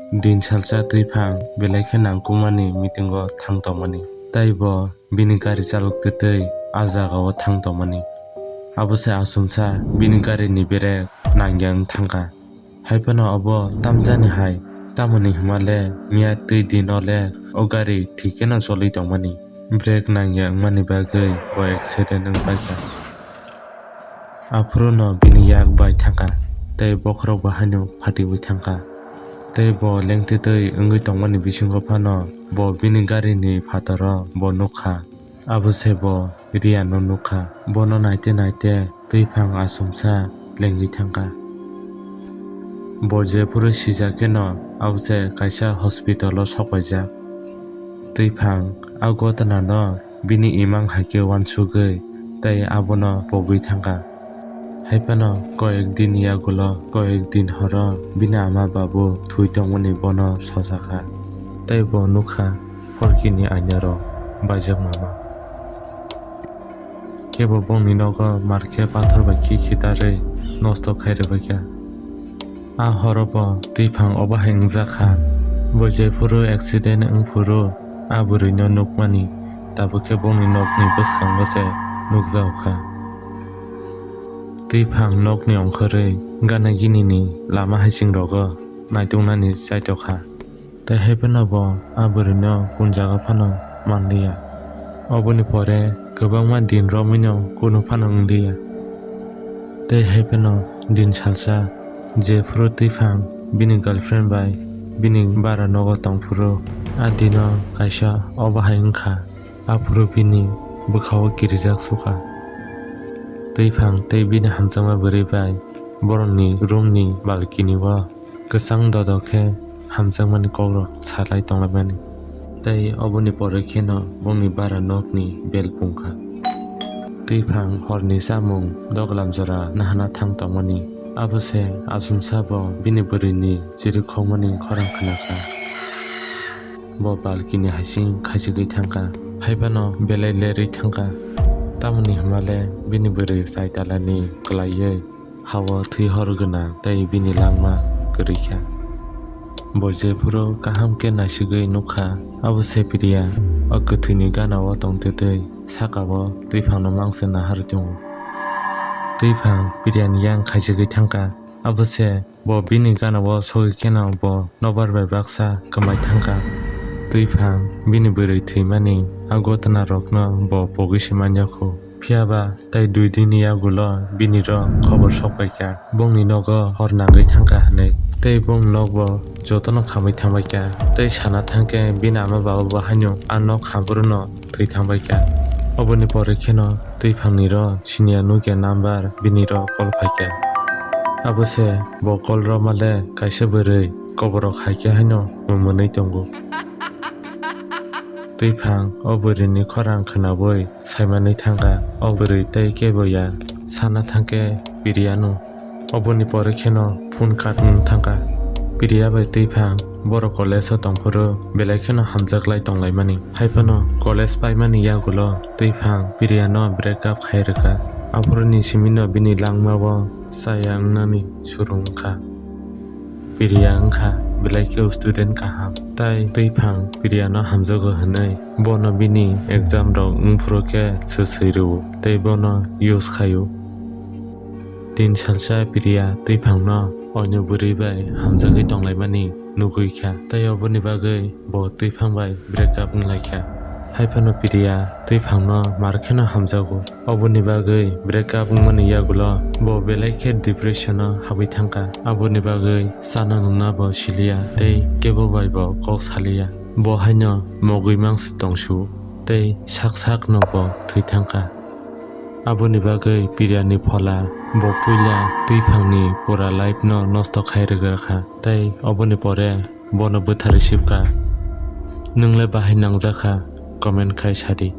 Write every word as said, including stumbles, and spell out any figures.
Din salsa Twiphang belai khe nangkukmani meeting o thang tongmani. Tei bo bini gari chalok twtwi a jaga o thang tongmani. Abo se achomsa bini gari ni brake nangya wng thangkha. Hai phano obo tamjani hai, tamoni hwnmale miya twi din o le o gari thik kheno cholwi tongmani. Brake nangya wngmani bagwi bo accident wng paikha. Aphuru no bini yak bai thangkha, tei bokhorok bo haino phatiwi thangkha. Tei bo lengtwi twi wngwi tongmani bisingo phano bo bini gari ni phataro bo nukha. Abo se bo Riya no nukha. Bono naite naite Twiphang achomsa lengwi thangkha. Bo jephuru sijak kheno abo se kaisa hospital o sokpaijak. Twiphang a gotana no bini imang hai khe uansugwi tei abono pogwi thangkha. Hai phano koyek din yagulo, koyek din horo bini ama babu thwi tongmani bono sojakha. Tei bo nukha phorkini ainarok baijak mama. Kebo bongni nogo mar khe pathor bai khi khitarwi nosto khai rwbaikha. A horo bo Twiphang obo hai wngjakha. Bo jephuru accident wngphuru a bwrwino nukmani, tabuk khe bongni nokni bwskango se nukjago kha. Twiphang nokni ongkhorwi gana ginini lama haiching rogo naituknani chaitokha. Tei hai phano bo a bwrwino kun jaga phano manliya. Oboni pore kwbangma din romwino kunu phano wngliya. Tei hai phano din salsa jephuru Twiphang bini girlfriend bai bini bara nogo tongphuru, a dino kaisa obo hai wngkha. Aphuru bini bwkhao kirijak sukha. Twiphang tei bini hamjakma bwrwi bai borokni roomni balcony-o kwchang dodo khe hamjakmani kokrok salai tonglaimani. Tei oboni pore kheno bongni bara nokni bell pungkha. Twiphang horni chamung doglam jora nahana thang tongmani. Abo se achomsa bo bini bwrwini chirikhokmani khorang khnakha. Bo balcony haising khaichigwi thangkha. Haiphano belai lerwi thangkha. Tamoni hwnmale bini bwrwi chai talani kwlaiwi hao thwi hor gwnang tei bini langma kwrwi kha. Bo jephuru kaham khe naisigwi nukha, abo se Priya o kwthwini gana-o tongtwtwi saka-o Twiphangno mangse naharwi tongo. Twiphang Priyani yang khaichigwi thangkha, abo se bo bini gana-o sogwi kheno bo nobar bai baksa kwmai thangkha. Twiphang bini bwrwi thwimani a gotnarokno bo pogwi se manya kho. Phiya ba tei dui din ni yagulo bini rok khobor sok pai kha, bongni nogo hor nangwi thang kha hwnwi. Tei bongni nok bo jotono khamwi thang bai kha. Tei sana thang khe bini ama baba bo haino a nok kha phuru no thwi thang bai kha. Oboni pore kheno Twiphang ni rok siniya nukya number bini rok call phai kha. Abo se bo call rw male kaisa bwrwi koborok hai khe haino mwnwi tongo. Twiphang o bwrwini khorang khwnawi saimanwi thangkha, o bwrwi tei kebo ya sana thangkhe Priyano. Oboni pore kheno phone cut wng thangkha. Priya bai Twiphang borok college o tongphuru belai kheno hamjaklai tonglaimani. Haiphano college paimani yagulo Twiphang Priyano break up khai rwkha. Aphuruni simino bini langmao chaya wngnani surung wngkha. Priya wngkha belai khe student kaham, tai Twiphang Priyano hamjago hwnwi bono bini exam rok wngphuru khe swswi rwo tei bono use khaio. Tin salsa Priya Twiphangno oino bwrwi bai hamjagwi tonglaimani nugwi kha, tei oboni bagwi bo Twiphang bai break up wnglaikha. Haiphano Priya Twiphangno mar kheno hamjago. Oboni bagwi break up wngmani yagulo bo belai khe depression-o habwi thangkha. Aboni bagwi chana nungna bo siliya tei kebo bai bo kok saliya. Bo haino mogwi mangsi tongsu tei sak sakno bo thwi thangkha. Aboni bagwi Priyani phola bo puila Twiphangni pura life-no nosto khai rwgrakha tei oboni pore bono bwtharwi sibkha. Nwng le bahai nangjakha? Comment khai sadi.